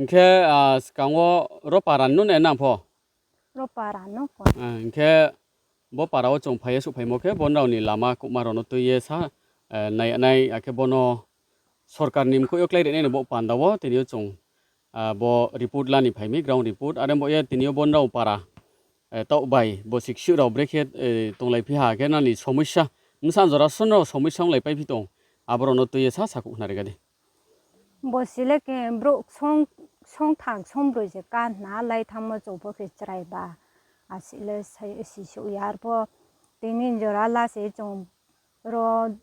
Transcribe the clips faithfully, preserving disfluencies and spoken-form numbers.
Hwnkhe, ah, swkango ro para no ne nang pho? Ro para no pho. Ah, hwnkhe bo para o chwng phaiya suk phaimo khe bo nrao ni lama kwma rok no twi ye sa, eh, nai nai akhe bono sorkar ni mkhuyo klai rwnai no bo panda o tini o chwng, ah, bo report lani phaimi ground report are bo ye tini o bo nrao para, eh, tauk bai bo sik suk rok brekhe, eh, tonglai phi ha khe nani somosya msa jora sono somosya wnglai pai phi tong aborok no twi ye sa sakhuk khna rega di. Bo sile ke brouh song, song thang song broi je kan hna lai thangmo chwng pho khe chwrai ba. Asile sai, si suk ya arpho tini jora la se chwng ro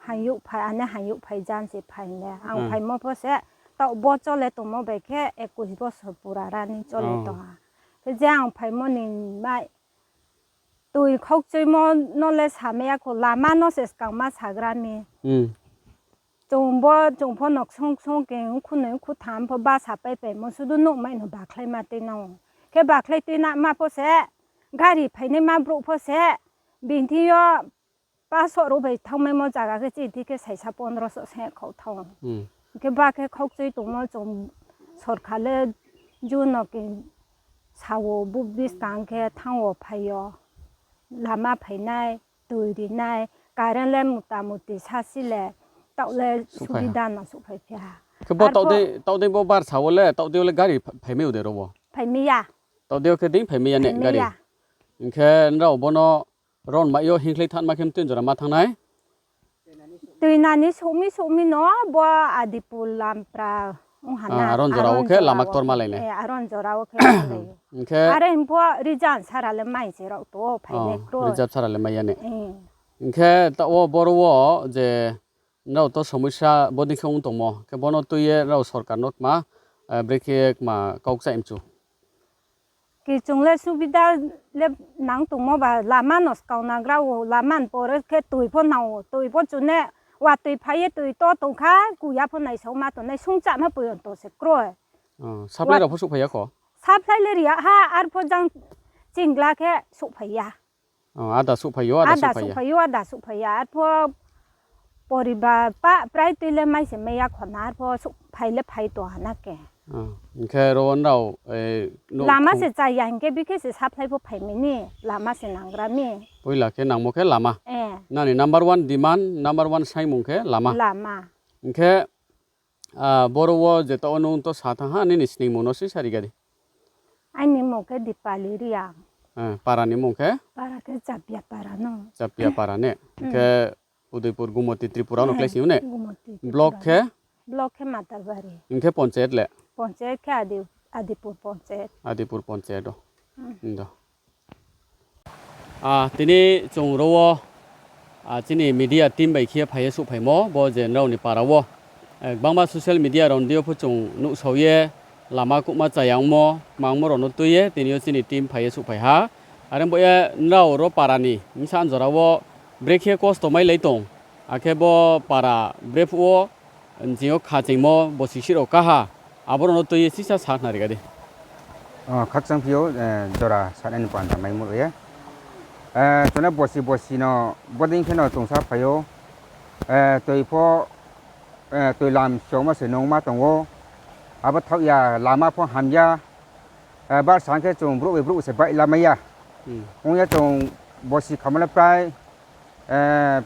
hayuk phai, ane hayuk phai jan se phai le. Ang Hmm. phaimo pho se, to bo chole tongmo bai khe ekwis bosor pura rani chole Oh. tong ha. Khe je ang phaimo ni mai twi khokchwimo no le samaya kho, lama no se swkang ma sagra mi. Hmm. Chwng bo, chwng pho nok song song ke wngkhu noi wngkhu tham pho basa pai paimo sudu nukmai no bakhlai ma twi no. Khe bakhlai twi na ma pho se gari phainai ma brouh pho se bini thing yo paso rw bai thangmai mo jaga khe chini thik khe saisa pondro so se khok thang. Hmm. Khe ba khe khokchwi tongmo chwng sorkar le juno ke sao bu bwskang khe thango phaio. Lama phainai, twi rinai, current le mota moti sasi le, tauk le Suphai ha. Subida no suphai phiya. Khe bo Arpho tauk dei, tauk dei bo bar sao le, tauk dei le gari pha-, phaimai o de ro bo? Phaimiya. Tauk dei khe dei phaimiya ne gari? Phaimiya. Hwnkhe nrao bono ron mai o hingkhlai thanma khe mtwi jora ma thangnai? Twi nani sumi sumi no bo Adipur Lampra wng hana. Ah, aron jora o khe lama ktor ma lainai. Eh, aron jora o khe ma lai. Hwnkhe are himpo Rizan sara le mai se rok to phai Oh, le kro. Rizab sara le mai yani. Eh. Hwnkhe ta o boro o je nrao to somosya bodin khe wng tongmo. Khe bono twi ye nrao sorkar no tma, eh, brekhe tma kok cha imchu. Kichung le subida le nang tongmo ba lama no skau nagra o, lama ni pore khe twi pho nang o, twi pho chune watwi phai ye twi to tong kha, kuya pho naisao ma tongnai sung cha ma poyon to se kroi. Oh, supply Wa- rok pho suk phai ya kho? Supply le riya ha, ar pho jang chingla khe suk phai ya. Oh, ada suk phai yo, ada Ada suk phai suk ya. phai yo, ada suk phai ya. Ar pho poriba pa prai twi le mai se mai ya khona, ar pho suk phai le phai to hana ke. Ah, hwnkhe ro nrao, eh, no Lama khum- se chaya hwnkhe bikhe se supply pho phai mini, lama se nangra mi. Puila khe nangmo khe lama. Eh. Nani number one demand, number one saimung khe lama. Lama. Hwnkhe, ah, boro o je to nwng to sa thang ha, nini sningmung no se sari gari. Ani mung khe Dipali Riang. Eh, para ni mung khe? Para khe Chapia para no. Chapia para ne. Hmm. Hwnkhe Udaipur, Gumoti, Tripura no Eh, klai sini ne? Gumoti, Block Tripura. Khe? Block khe Matarbari. Hwnkhe ponchayat le? Ponchayat khe Adi-, Adipur ponchayat. Adipur ponchayat o. Hmm. Ndo. Ah, tini chwng ro o, ah, chini media team bai khe phaiye suk phaimo, bo je nrao ni para o. Eh, bangma social media rok ni o pho chwng nuksao ye lama kubma chaya wngmo, mangmo rok no twi ye tini o chini team phaiye suk phai ha. Are bo ye nrao ro para ni bwsa jora o brekhe kosto mai lai tong. Akhe bo para brephuh o, jing o kha chengmo bo sisiro kaha, aborok no twi ye sisa sa khna rega di. Oh, khakchang phio, eh, jora sanani panda mai mul ye. Eh, chwna bosi bosi no boding khe no chwngsa phaio. Eh, twi pho, eh, twi lam choma se nungma tongo. Abo thok ya, lama pho hamya. Eh, bar sang khe chwng brouh bai brouh se bai lamai ya. Hmm. Wng ya chwng bosi khamale prai, eh,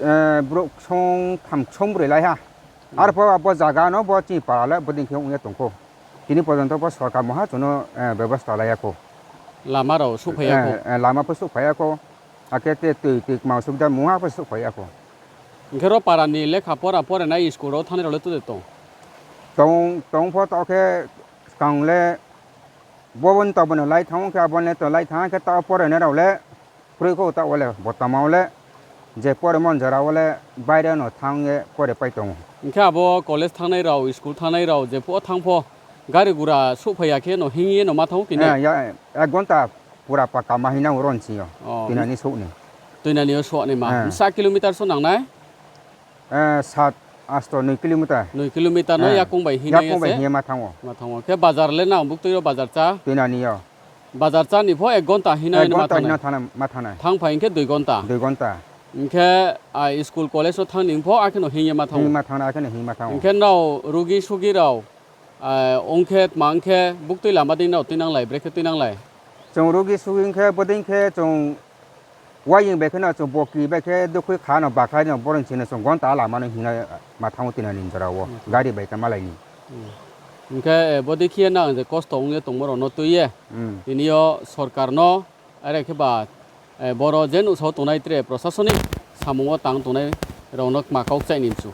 eh, brouh song tham song broi lai ha. Hmm. Arpho abo jaga no bo chini para le boding khe wng ya tongkho. Tini porjonto bo sorkar moha chwngno, eh, bebosta lai ya kho. Lama rok suk phai ya kho. Eh, eh, lama pho suk phai ya kho. Akhe te twi, twi kwma subida moha pho suk phai ya kho. Hwnkhe ro para ni lekha pora porenai school rok thani rok le tode tong? Tong, tong pho to khe Swkang le bo bo ni to bo no lai thango khe abo le to lai thang khe ta pore nai rok le kwrwi kho ta o le bo tama o le je pore mon jora o le baire no thang ye pore pai tongo. Hwnkhe abo college thangnai rok, school thangnai rok je pho thang pho gari gura suk phai ya khe no hing ye no ma thango kini? Eh, ya, ek ghonta pura pakka ma hina oro nsi yo. Oh. Twinani suk ni. Twinani o suk ni ma. Eh. Sa kilometer so nangnai? Eh, sat, asto, nui kilometer. Nui kilometer no Eh, yakung bai hinai yakung bai se? Hinai ma thango. Ma thango. Khe bazar le nang buk twi ro bazar cha? Twinani yo. Bazar cha ni pho ek ghonta hinai Ek ni ma ghonta thangnai. Hino thana, ma thangnai. Thang phai hwnkhe dui ghonta. Dui ghonta. Hinkhe, ah, school college o thangni wngpho, akheno hingye ma thango. Hingma thangna, akheno hingma thango. Hinkhe nao rugi sugi rao, ah, ongkhe tma ongkhe buktui lama dei nao twi nanglai, brekhe twi nanglai? Chwng rugi sugi wngkhe, bodei khe chwng wayeng bai kheno chwng boki bai khe dukhui kha no bakhlai no boroni chini chwng gonta lama no hingna ma thango tini ani jora o. Hmm. Gari bai khe malaini. Hmm. Hinkhe, eh, bodei khiye nang je kosto wngye tongmo rok no twiye. Hmm. Tini o sorkar no Are khe ba, eh, boro je nuksa o tongnai tre prosasonik samung o tang tongnai rok no ma kok chai ni mchu.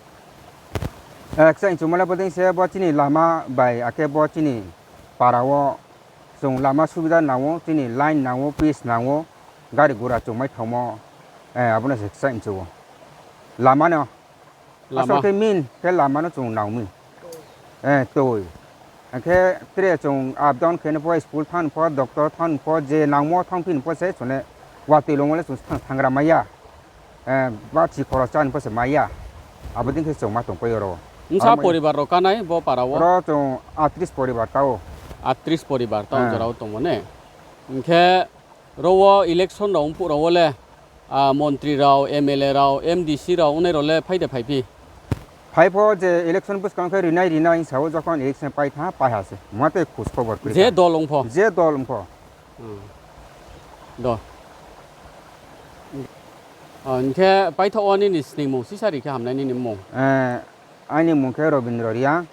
Eh, kchai mchu male bodei se bo chini lama bai akhe bo chini para o chwng lama subida nango, chini line nango, pitch nango, gari gura chwng mai thangmo, eh, abono se kchai mchu o. Lama no Lama. Asol khe min khe lama no chwng nangmi. Eh, twi. Hwnkhe tre chwng up down khe pho school thang pho, doctor thang pho, je nangmo thang phin pho se chwng watwi longmole chwng thang thangra maya. Eh, ba chi khoro chan pho se maya. Abo din khe chwng ma tong pai oro. Msa poribar rok kanai bo para o? Oro chwng atris poribar tao. Atris poribar tao. Eh. Jora o tongmo ne. Hwnkhe ro o election rok wngpuk rok o le Ah, montri rao, M L A rao, M D C rao, wngnai rao le phai de phai phi? Phai pho je election bwskang khe rinai rinai wng sao, jokhon election pai tha, pai ha se. Mate khus khobor kwrwi Je kha. Dol wng pho? Je dol wng pho. Hmm. Do. Ah, hwnkhe paithak o nini sningmung sisa ri khe hamnai nini mung? Eh, ani mung khe Robindra Riang,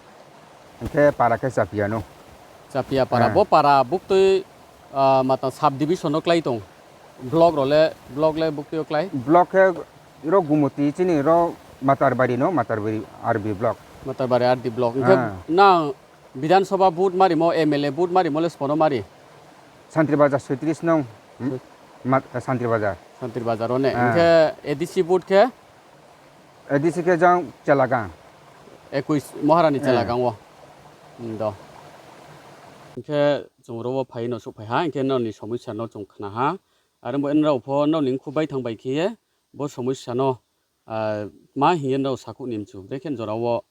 hwnkhe para khe Chapiano. Chapia para, eh. Bo para buktwi, ah, mata sub division o klai tong. Block rok le, block le buktwi o klai? Block khe ro Gumoti chini ro Matarbari no, Matarbari R B block. Matarbari R D block. Hwnkhe ah. Nang Bidhan Sabha vote marimo, M L A vote marimo le spono mari? Santri Bazar soitris nong. Hmm? Soi- Mat-, Santri Bazar. Santri Bazar o ne. Ah. Hwnkhe A D C vote khe? A D C khe jang Chelagang. Ekuis Maharani eh. Chelagang o. Hmm, do. Hwnkhe chwng ro o phai no suk phai ha, hwnkhe noni somosya no chwng khna ha. Aro bo nrao pho noni khub bai thang bai khe ye bo somosya no, ah, ma hiye nrao sakhuk ni mchu. Brekhe jora o,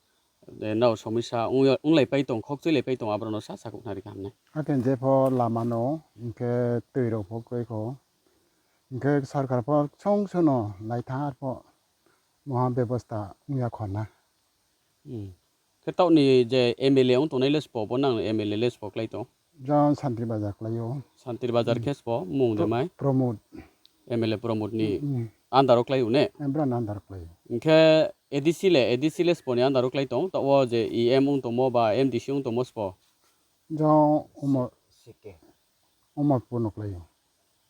eh, nrao somosya wng, wng lai pai tong, khok chui lai pai tong, aboro no sa sakhuk nari kha hamnai. Hakhe je pho lama no, hwnkhe twi rok pho kwrwi kho. Hwnkhe sarkar pho song song no lai tha ar pho. Moha bebosta wngya khorna. Hmm. Khe tauni je M L A wng tongnai le spo, bo nang M L A le spo klai tong? Jang Santri Bazar klai o. Santri Bazar hmm. Khe spo, mung de Pro-, mai? Pramod. M L A Pramod ni hmm, hmm. Under o klai o ne? Eh, bra ni under o klai o. Hwnkhe A D C le, A D C le spo ni under o klai tong? Ta o je E M wng tongmo ba M D C wng tongmo spo? Jang Umar. Sike. Umar Purno klai o.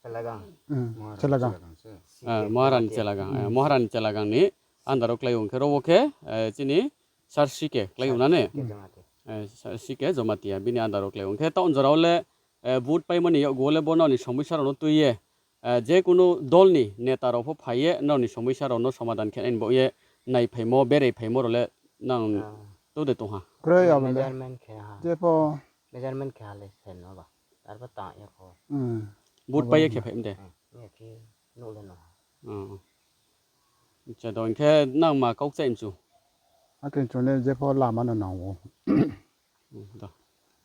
Chelagang. Hmm, Maharani Chelagang. Chelagang se. Ah, Maharani Chelagang. Eh, Maharani Chelagang ni under o klai o hwnkhe ro o khe, eh, chini Sar C K klai o na ne? Sar C K Jamatia. Eh, Sar C K Jamatia bini under o klai o. Hwnkhe taun jora o le, eh, vote paimani yakgu o le bo noni somosya rok no twi ye, eh, je kunu dol ni neta rok pho phai ye noni somosya rok no somadhan khe nai bo ye nai phaimo, berai phaimo rok le nang ah. To de tong ha. Kwrwi abo le. Measurement khe ha. Je pho. Measurement khe ha le sen no ba. Arbo ta ya kho. Hmm. Vote pai ya khe phai mde. Hmm. Ya khe no le no. Hmm. Acha do hwnkhe nang ma kok chai mchu. Hakhe chole je pho lama no nango. Hmm, do.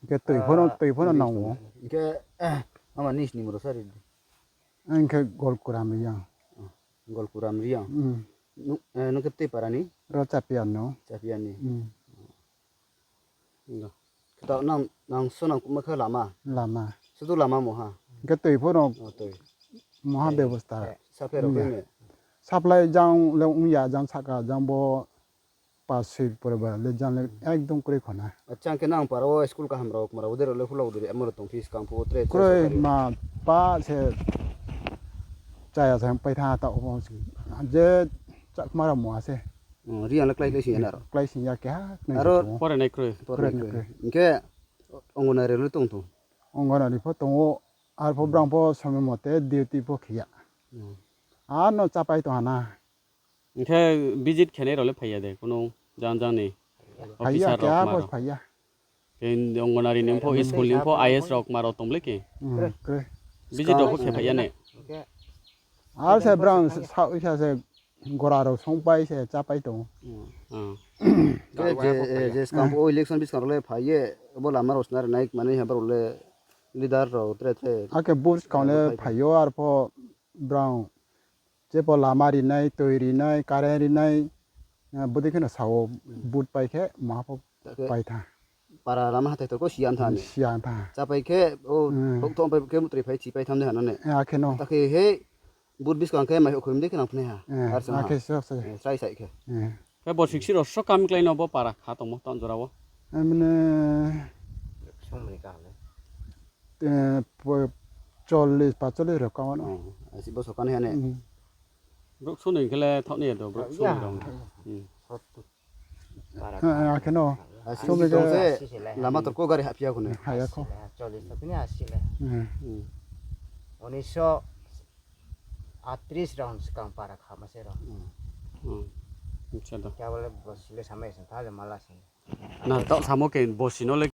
Hwnkhe twi phono, ah, twi phono nango. Hwnkhe, eh, ama nis ni moro sari. Hwnkhe Golkuram Riang. Golkuram Riang. Hmm. Nu, eh, nung khe tei parani? Ro Chapiano. Chapiani. Hmm. Nga. Khe ta nang, nang so nang kuma khe lama? Lama. Sudu lama moha? Hwnkhe twi phano oh, twi. Moha eh, bebosta. Eh, supply rok wngya. Khe ne? Supply jang le wngya, jang saka, jang bo pas soi pore ba le jang le ekdom kwrwi khona. Acha, hwnkhe nang para o school kaham rok mara ude rok le hula ude amo rok tong phi skang phu tre. Kwrwi ma pa se chaya sa pai tha ta o je chakma rok mo ase. Oh, Riang le klai klai singya naro? Klai singya keha. Aro porenai kwrwi. Porenai kwrwi. Hwnkhe Anganwadi le tong tong? Anganwadi pho tongo, ar pho hmm. Brang pho somoi mote duty pho khiya. Hmm. Ar no chapai tong hana. Hwnkhe visit khenai rok le phaiya de, kunu jang jang ni phaiya, officer rok keha ma pho rok. Phaiya. Khe Anganwadi ni pho, hmm. School ni pho I S rok ma rok tong le ki? Hmm, kwrwi. Visit rok pho khe phaiya ne? Ar se brang sa, sa, sa se gora rok song pai se cha pai tongo. Hmm. Khe je, eh, je skang pho election biskang rok le phai ye, bo lama rok sna rwnai mani ha borok le leader rok tre tre. Hakhe buskang le phai yo, ar pho brang Tei bo lama rinai, twi rinai, current rinai, eh, bwdwi kheno sao, vote pai khe maha pho Takhe pai tha. Para lama hathai torko siyan tha ni. Siyan tha. Chapai khe o Hmm. Hok thong pai khe mutri phai chi pai tham de hano ne. Eh, akheno. Takhe he vote biskang khe mai khum de khe nang phne ha. Eh, Ar sa ha. Akhe sok se. Eh, Sai sai khe. Eh. Khe bo siksi rok sok kam klai no bo para kha tongmo ton jora o. Amne Songmani kaham le. Eh, po-, chollis, pacollis rok kama no. Oh, asi bo sokan he ne. Hmm. Brok suni khe le thok ni do, brok suni Ya. Dong. Hmm. Sotto. Para Ha, ha, akheno. Asi Sumi tong khe se Asi se lai lama ha. Torko gari hapya kune. Haya kho. Asi lai ha, chollis to kini asi lai. Hmm. Hmm. Unisho atris round skang para khama se round. Hmm. Acha do. Kya bole bosile samai sen thale mala sen. Na, to samo ke bosi no le